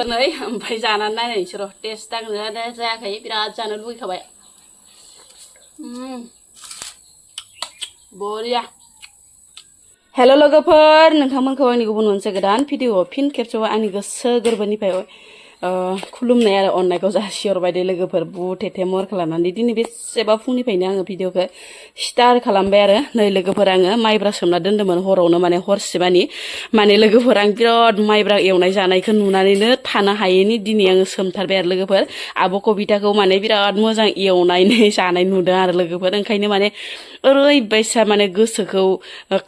फोरनै ओमफ्राय जानानै नायनायसै र' टेस्ट आंनो जायाखै बिराद जानो लुगैखाबाय बरिया हेल' लोगोफोर नोंथांमोनखौ आंनि गुबुन मोनसे गोदान भिडिअ फिन खेबसेबाव आंनि गोसो गोरबोनिफ्राय खुलुमनाय आरो अननायखौ जासिहरबाय दे लोगोफोर बुट थेमर खालामनानै दिनै बेसेबा फुंनिफ्रायनो आङो भिडिअखौ स्टार्ट खालामबाय आरो नै लोगोफोर आङो माइब्रा सोमना दोन्दोंमोन हरावनो माने हरसेमानि माने लोगोफोर आं बिराद माइब्रा एवनाय जानायखौ नुनानैनो थानो हायैनि दिनै आङो सोमथारबाय आरो लोगोफोर आब' कबिताखौ माने बिराद मोजां एवनानै जानाय नुदों आरो लोगोफोर ओंखायनो माने ओरैबायसा माने गोसोखौ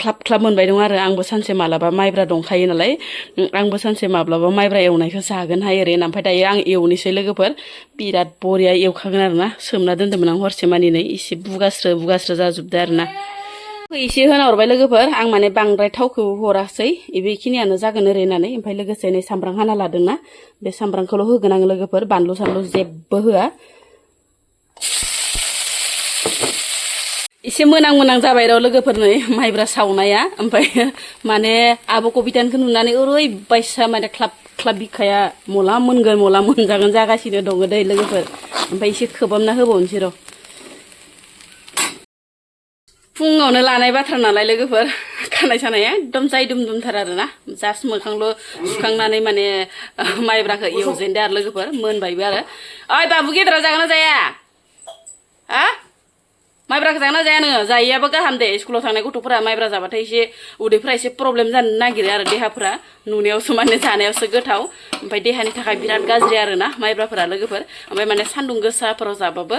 क्लाब क्लाब मोनबाय दं आरो आंबो सानसे मालाबा माइब्रा दंखायो नालाय आंबो सानसे माब्लाबा माइब्रा एवनायखौ जागोन हाय ओरैनो ओमफ्राय दायो आं एवनोसै लोगोफोर बिराद बरिया एवखागोन आरोना सोमना दोन्दोंमोन आं हरसे मानिनै एसे बुगास्रो जाजोबदो आरोना एसे होनाहरबाय लोगोफोर आं माने बांद्राय थावखौ हरासै बेखिनियानो जागोन ओरै होननानै ओमफ्राय लोगोसे नै सामब्राम हाना लादोंना बे सामब्रामखौल' होगोन आं लोगोफोर बानलु सानलु जेबो होआ एसे मोनां जाबाय र' लोगोफोर नै माइब्रा सावनाया ओमफ्राय माने आब' कबितानिखौ नुनानै ओरैबायसा माने क्लाब क्लाब बिखाया मला मोनगोन मला मोनजागोन जागासिनो दङ दै लोगोफोर ओमफ्राय एसे खोबाबना होबावनोसै र' फुङावनो लानाय बाथ्रा नालाय लोगोफोर खानाय सानाया एकदम जायदुमथार आरोना जास्ट मोखांल' सुखांनानै माने माइब्राखौ एवजेनदो आरो लोगोफोर मोनबायबो आरो ओइ बाबु गेदेरा जागोन ना जाया हा माइब्राखौ जागोन ना जाया नोङो जायैयाबो गाहाम दे स्कुलाव थांनाय गथ'फोरा माइब्रा जाबाथाय एसे उदैफ्रा एसे प्रब्लेम जानो नागिरो आरो देहाफोरा नुनायावसो माने जानायावसो गोथाव ओमफ्राय देहानि थाखाय बिराद गाज्रि आरोना माइब्राफोरा लोगोफोर ओमफ्राय माने सान्दुं गोसाफोराव जाबाबो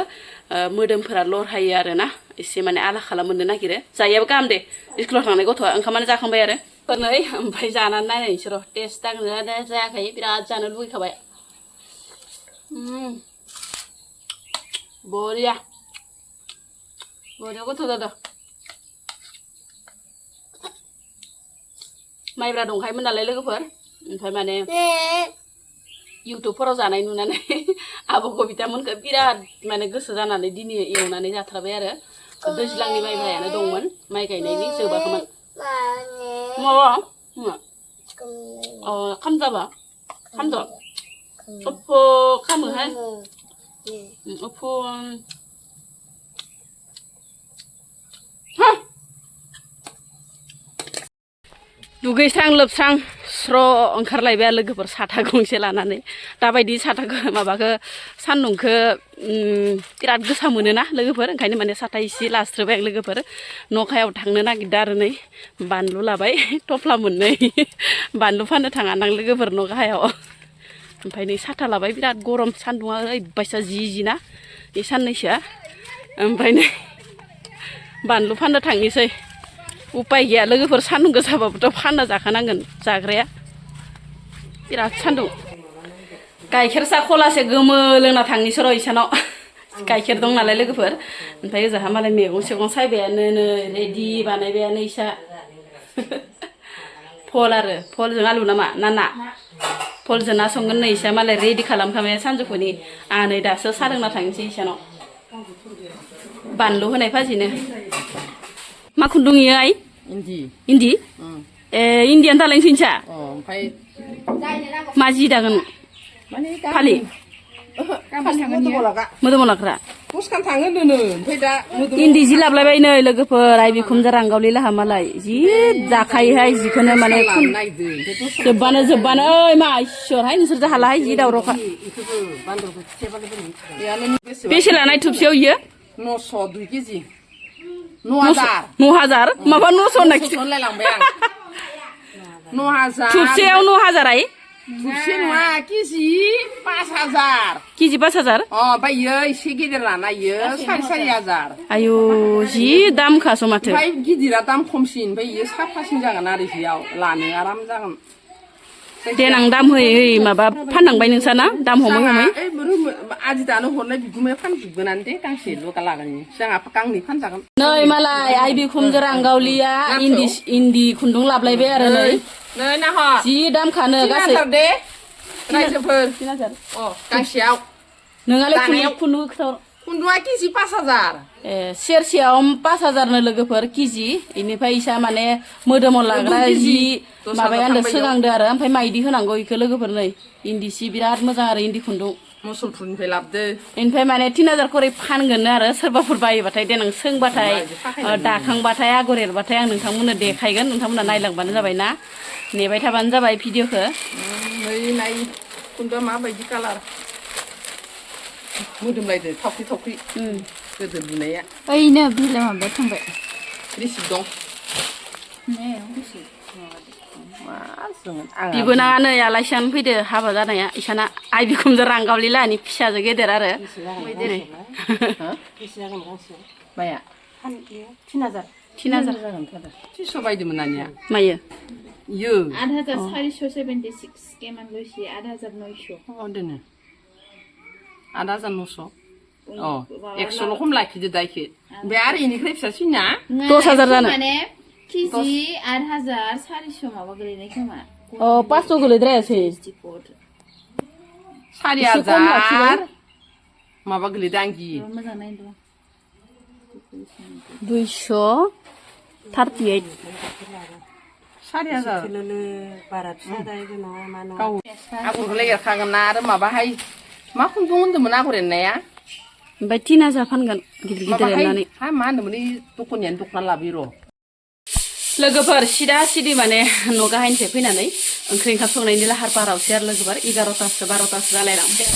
मोदोमफोरा लरहायो आरोना एसे माने आला खाला मोननो नागिरो जायैयाबो गाहाम दे स्कुलाव थांनाय गथ'आ ओंखामानो जाखांबाय आरो फोरनै ओमफ्राय जानानै नायनायसै र' टेस्ट आंनो जायाखै बिराद जानो लुगैखाबाय बरिया बरिया गोथाव जादों माइब्रा दंखायोमोन नालाय लोगोफोर ओमफ्राय माने इउटुबफोराव जानाय नुनानै आब' कबितामोनखौ बिराद माने गोसो जानानै दिनै एवनानै जाथारबाय आरो दैज्लांनि माइब्रायानो दंमोन माइ गायनायनि जोबाखैमोन माबा खामजाबा खामद' अप्प' खामोहाय अप्प' दुगैस्रां लोबस्रां स्र' ओंखारलायबाय आरो लोगोफोर साथा गंसे लानानै दाबायदि साथाखौ माबाखौ सान्दुंखौ बिराद गोसा मोनोना लोगोफोर ओंखायनो माने साथा इसे लास्रोबाय आं लोगोफोर न'खायाव थांनो नागिरदों आरो नै बानलु लाबाय थफ्ला मोननै बानलु फाननो थाङा नां लोगोफोर न'खायाव ओमफ्राय नै साथा लाबाय बिराद गरम सान्दुङा ओरैबायसा जिना बे साननैसोआ ओमफ्राय नै बानलु फाननो थांनोसै उपाय गैया लोगोफोर सान्दुं गोसाबाबोथ' फानना जाखानांगोन जाग्राया बिराद सान्दुं गाइखेर सा खलासे गोमो लोंना थांनोसै र' इसानाव गाइखेर दं नालाय लोगोफोर ओमफ्राय ओजाहा मालाय मैगं सैगं सायबायानो नै रेडि बानायबायानो इसा फल आरो फलजों आलु नामा ना फलजों ना संगोन नै इसा मालाय रेडि खालामखाबाय सानजौफुनि आं नै दासो साहा लोंना थांनोसै इसानाव बानलु होनाय फाजिनो मा खुन्दुं इयो आइ इन्दि इन्दियानो दालायनोसै नोंसा मा जि दागोन फालि मोदोमाव लाग्रा इन्दि जि लाबलायबाय नै लोगोफोर आइ बिखुमजो रांगावलि लाहा मालाय जि दाखायोहाय जिखौनो माने जोब्बानो ओइ मा इसोरहाय नोंसोर जाहालाहाय जि दावरावखा बेसे लानाय थुबसेयाव इयो 900 2 केजि 9,000 माबा 900 होननाय थुबसेयाव 9,000 आइ थुबसे नङा केजि 5,000 केजि 5,000 ओमफ्राय इयो एसे गिदिर लाना इयो 4,500 आयु जि दामखासो माथो ओमफ्राय गिदिरा दाम खमसिन ओमफ्राय इयो साफासिन जागोन आरो जियाव लानो आराम जागोन देनां दाम होयै माबा फाननांबाय नोंसाना दाम हमै आदि दानो हरनाय बिगुमाया फानजोबगोनानो दे गांसे लगा लागोन जोंहा गांनै फानजागोन नै मालाय आइ बिखुमजो रांगावलिया इन्दि खुन्दुं लाबलायबाय आरो नै नाहर जि दामखानो गासै दे रायजोफोर गांसेयाव नोंहालाय खुन्दुं खुन्दुङा केजि 5000 सेरसेयाव 5000नो लोगोफोर केजि इनिफ्राय इसा माने मोदोमाव लाग्रा जि माबाया सोगांदो आरो ओमफ्राय माइदि होनांगौ इखो लोगोफोर नै इन्दि सि बिराद मोजां आरो इन्दि खुन्दुं मुसलपुरनिफ्राय लाबोदो इनिफ्राय माने 3000 करै फानगोन आरो सोरबाफोर बायोबाथाय देनां सोंबाथाय दाखांबाथाय आगर एरबाथाय आं नोंथांमोननो देखायगोन नोंथांमोना नायलांबानो जाबाय ना नेबाय थाबानो जाबाय भिडिअखौ नै नाय खुन्दुङा माबायदि कालार मोदोमलायदो थावख्रि थावख्रि गोदो लुनाया ओइनो बिलाइ माबा थांबाय रिसिप्ट दं बिबोना नै आलासियानो फैदो हाबा जानाया इसाना आइ बिखुमजो रांगावलिलानि फिसाजो गेदेर आरो माया 3000 300 बायदोंमोन नानिया मायो इयो 8476 केमान लुसि 8900 दोनो 8900 100ल' खम लाखिदो दाइखो ओमफ्य आरो इनिफ्राय फिसासिना 10000 जानो माने केजि 8400 माबा गोलैनाय खोमा 500 गोलैद्रायासै 4000 माबा गोलैदो आं गियो मोजां नायदो 238 4000 आगरखौलाय एरखागोन ना आरो माबाहाय मा खुन्दुं होन्दोंमोन आगर एरनाया ओमफ्राय 3000 फानगोन गिदिर गिदिर एरनानै हा मा होनदोंमोन दख'नायानो दख'ना लाबोयो र' लोगोफोर सिदा सिदि माने न' गाहायनिफ्राय फैनानै ओंख्रि ओंखाम संनायनि लाहार फाहारावसै आरो लोगोफोर 11तासो 12तासो जालायलांबाय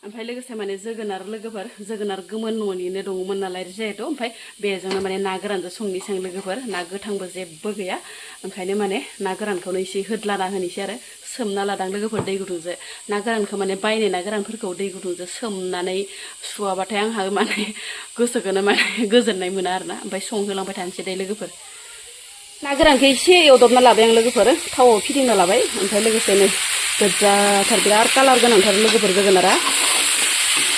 ओमफ्राय लोगोसे माने जोगोनार लोगोफोर जोगोनार गोमोन न'निनो दङमोन नालाय जिहेतु ओमफ्राय बेजोंनो माने ना गोरानजों संनिसै लोगोफोर ना गोथांबो जेबो गैया ओंखायनो माने ना गोरानखौनो एसे होद्लाना होनोसै आरो सोमना लादां लोगोफोर दै गुदुंजों ना गोरानखौ माने बायनाय ना गोरानफोरखौ दै गुदुंजों सोमनानै सुवाबाथाय आंहा माने गोसोखौनो माने गोजोननाय मोना आरोना ओमफ्राय संहोलांबाय थानोसै दे लोगोफोर ना गोरानखौ एसे एवदबना लाबाय आं लोगोफोर थावआव फिदिंना लाबाय ओमफ्राय लोगोसे नै गोजाथार बिराद कालार गोनांथार लोगोफोर जोगोनारा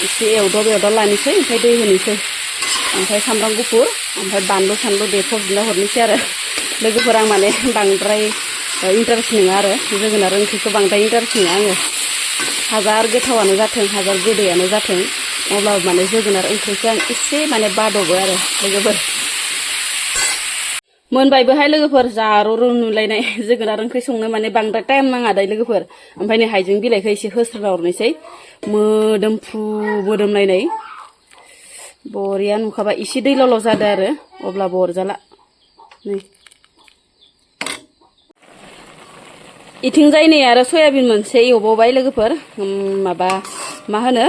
एसे एवदब लानोसै ओमफ्राय दै होनोसै ओमफ्राय सामब्राम गुफुर ओमफ्राय बानलु सानलु देफबना हरनोसै आरो लोगोफोर आं माने बांद्राय इन्टारेस्ट नङा आरो जोगोनार ओंख्रिखौ बांद्राय इन्टारेस्ट नङा आङो हाजार गोथावानो जाथों हाजार गोदैयानो जाथों अब्लाबो माने जोगोनार ओंख्रिखौ आं एसे माने बादबो आरो लोगोफोर मोनबायबोहाय लोगोफोर जारो नुलायनाय जोगोनार ओंख्रि संनो माने बांद्राय टाइम नाङा दै लोगोफोर ओमफ्राय नै हाइजें बिलाइखौ एसे होस्रोना हरनोसै मोदोमफ्रु मोदोमलायनाय बरिया नुखाबा एसे दैलाव जादों आरो अब्लाबो अरजाला नै इथिंजाय नै आरो सयाबिन मोनसे एवबावबाय लोगोफोर माबा मा होनो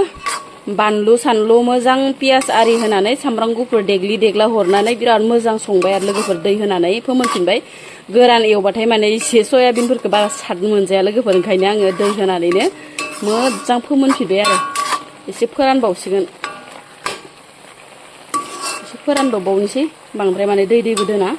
बानलु सानलु मोजां पियास आरि होनानै सामब्राम गुफुर देग्लि देग्ला हरनानै बिराद मोजां संबाय आरो लोगोफोर दै होनानै फोमोनफिनबाय गोरान एवबाथाय माने एसे सयाबिनफोरखौ बारा साद मोनजाया लोगोफोर ओंखायनो आङो दै होनानैनो मोजां फोमोनफिनबाय आरो एसे फोरानबावसिगोन एसे फोरानदबावनोसै बांद्राय माने दैबो दोना